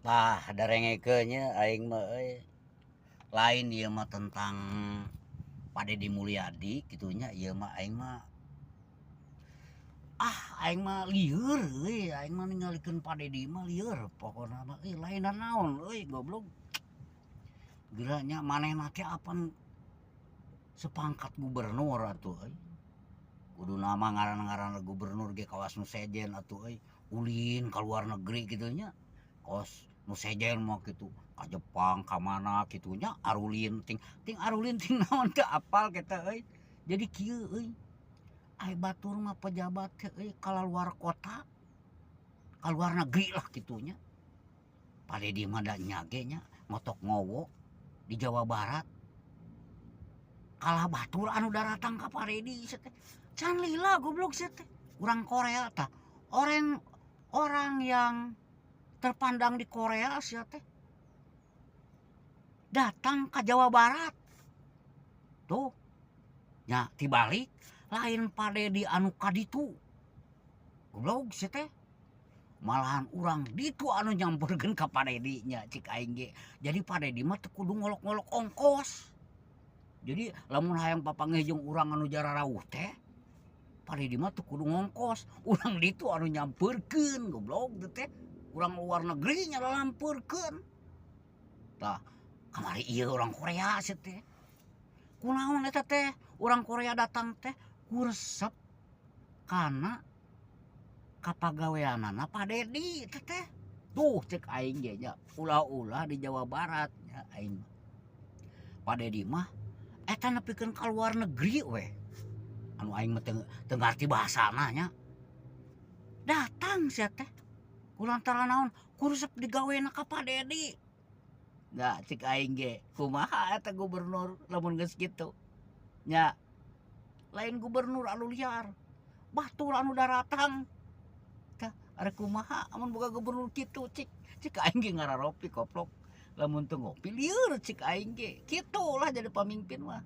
Tah darengekeun nya aing mah euy. Lain ieu mah tentang Pak Dedi Mulyadi kitu nya, ieu mah aing mah ah aing mah lieur euy, aing mah ningalikeun Pak Dedi mah lieur pokona mah euy, lain nanaon euy goblok. Geura nya manehna teh apan sepangkat gubernur atuh euy. Kuduna mah ngaran-ngaran gubernur ge kawas nu sejen atuh euy, ulin ka luar negeri kitu nya. Kos nu sejen mah kitu ka Jepang ka mana kitu nya, arulin ting ting arulin ting naon teu apal kita euy. Jadi kieu euy, ai batur mah pejabat teh euy ka luar kota, ka luar negeri lah kitu nya. Pak Dedi mah da nya ge nya ngotok ngowo di Jawa Barat. Kalah batur anu daratang ka Pak Dedi sia teh. Can lila goblok sia teh. Urang Korea tah, orang orang yang terpandang di Korea sia teh datang ka Jawa Barat. Tuh nya tibalik lain Pak Dedi anu ka ditu. Goblok sia teh. Malahan urang ditu anu nyamperkeun ka Pak Dedi nya cik aing ge. Jadi Pak Dedi mah teu kudu ngolok-ngolok ongkos. Jadi lamun hayang papanggih jeung urang anu jararauh teh, Pak Dedi mah teu kudu ngongkos, urang ditu anu nyamperkeun goblok teh. Urang luar negeri nya lalampeurkeun. Tah kamari ieu urang Korea sia teh. Kunaon eta teh urang Korea datang teh ku resep kana kapagaweanana Pak Dedi eta teh. Tuh cek aing ge nya, ulah-ulah di Jawa Barat nya aing mah. Pak Dedi mah eta nepikeun ka luar negeri weh. Anu aing mah teu ngarti bahasana nya. Datang sia teh. Kulantaran naon? Ku resep digawena ka Pak Dedi. Nya cek aing ge, kumaha eta gubernur lamun geus kitu. Nya lain gubernur anu liar, batur anu daratang. Tah arek kumaha amun boga gubernur kitu cik. Cik aing ge ngararopi koplok. Lamun teu ngopi lieur cik aing ge. Kitu lah jadi pamimpin mah.